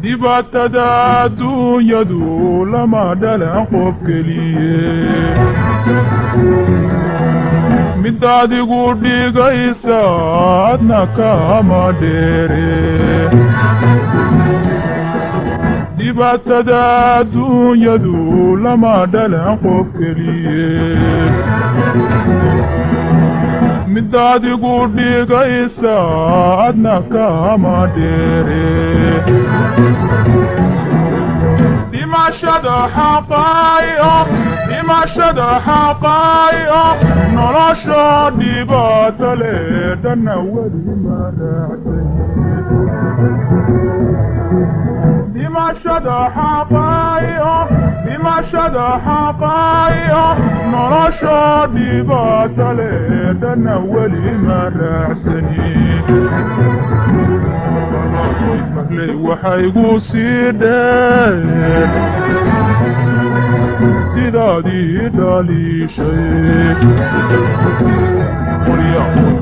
Dhibaatada adduunyadu lama dhalan qof keliye, mid adigu dhigaysa adna kama dheere. Dhibaatada adduunyadu lama dhalan qof keliye, mid adigu dhigaysa adna kama dheere. Dhimashada xaqaayo, dhimashada xaqaayo, nolosha dhibaato leh dhanna weli ma raacsan. Dhimashada xaqaayo, dhimashada xaqaayo, nolosha dhibaato leh dhanna weli ma raacsani. Marley waxay igu sii dheer sidaadii dhaliishay.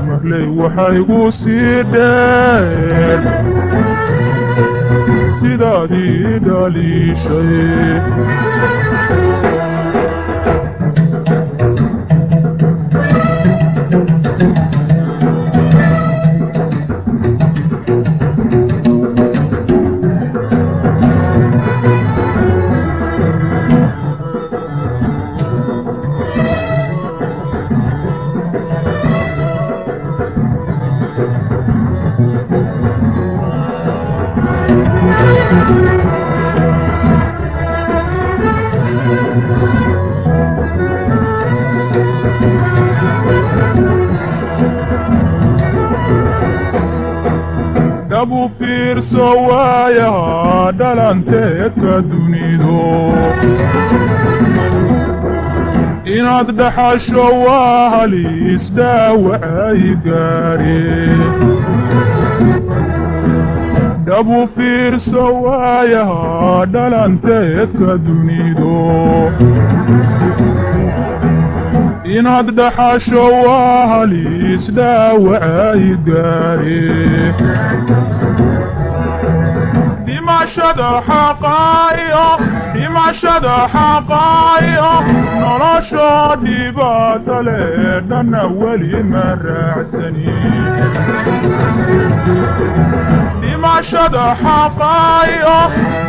Marley waxay igu sii dheer sidaadii dhaliishay. Dhabu fiirso waayaha dhalanteedka dunido, inaad dhaxasho waa halis dhaawacay gaare. Dhabu fiirso waayaha dhalanteedka dunido, inaad dhaxasho waa halis dhaawacay gaare. Dhimashada xaqaayo, dhimashada xaqaayo, nolosha dhibaato leh dhanna weli ma raacsani. Dhimashada xaqaayo,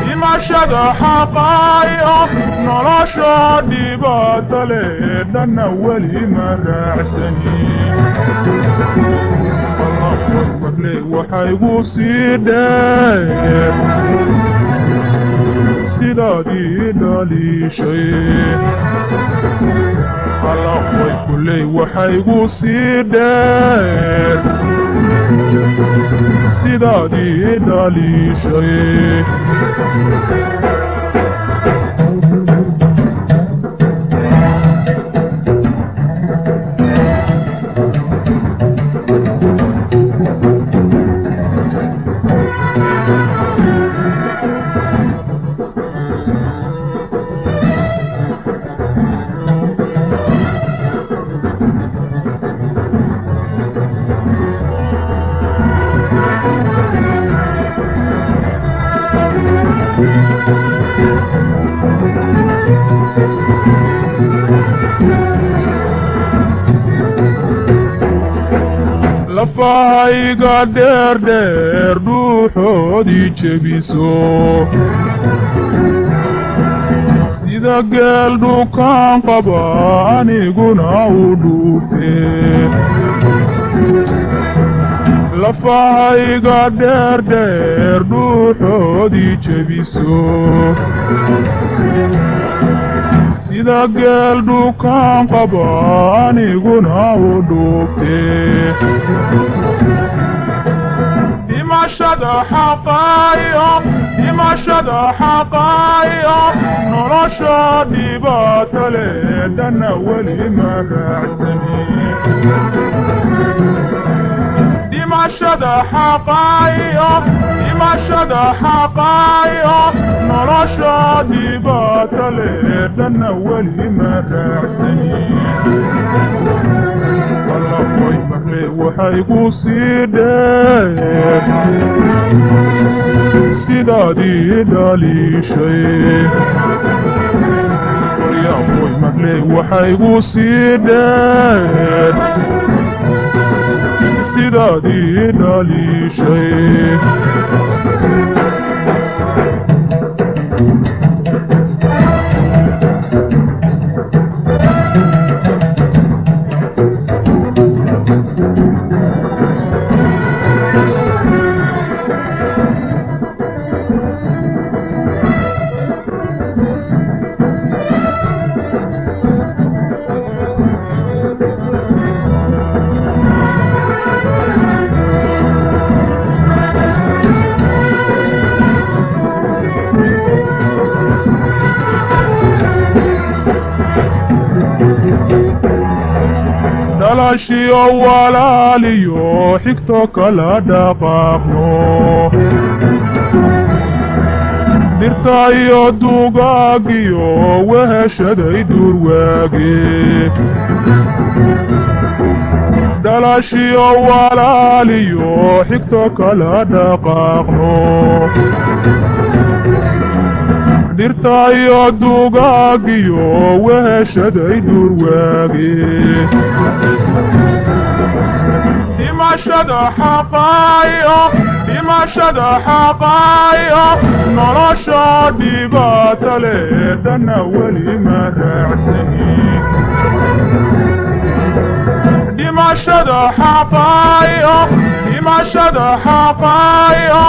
dhimashada xaqaayo, nolosha dhibaato leh dhanna weli ma raacsani. Marley waxay igu sii dheer sidaadii dhaliishay. Kulley waxay igu sii dheer sidaadii dhaliishay. Lafahayga dheerdheer dhuuxoodii jebiso, sida geel dhukaan qaba aniguna u dhuubte. Lafahayga dheerdheer dhuuxoodii jebiso, sida geel dhukaan qaba aniguna u dhuubte. Dhimashada xaqaayo, dhimashada xaqaayo, nolosha dhibaato leh dhanna weli ma raacsani. Dhimashada xaqaayo, dhimashada xaqaayo, nolosha dhibaato leh dhanna weli ma raacsani. Marle waxay ku sii dheer sidaadii dhaliishay. Waryaamoy marle waxay ku sii dheer sidaadii dhaliishay. Dhalashiyo walaaliyo xigto kala dhaqaaqno, dhirta iyo dugaagiyo weheshaday duurwaage. Dhalashiyo walaaliyo xigto kala dhaqaaqno, dhirta iyo dugaagiyo weheshaday duurwaage. Dhimashada xaqaayo, dhimashada xaqaayo, nolosha dhibaata leh dhanna weli ma raacsani. Dhimashada xaqaayo, dhimashada xaqaayo,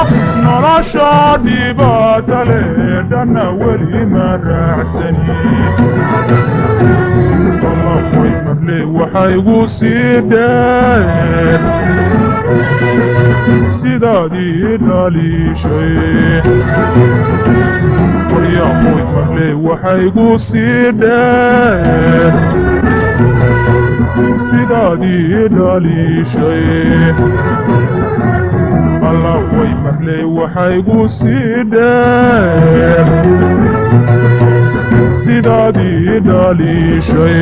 nolosha dhibaata leh dhanna weli ma raacsani. Allahoy marle waxay gu sii dheer sidaadii dhaliishay. Waryaamoy marle waxay gu sii dheer sidaadii dhaliishay. Allah way marle waxay gu sii dheer sidaadii dhaliishay.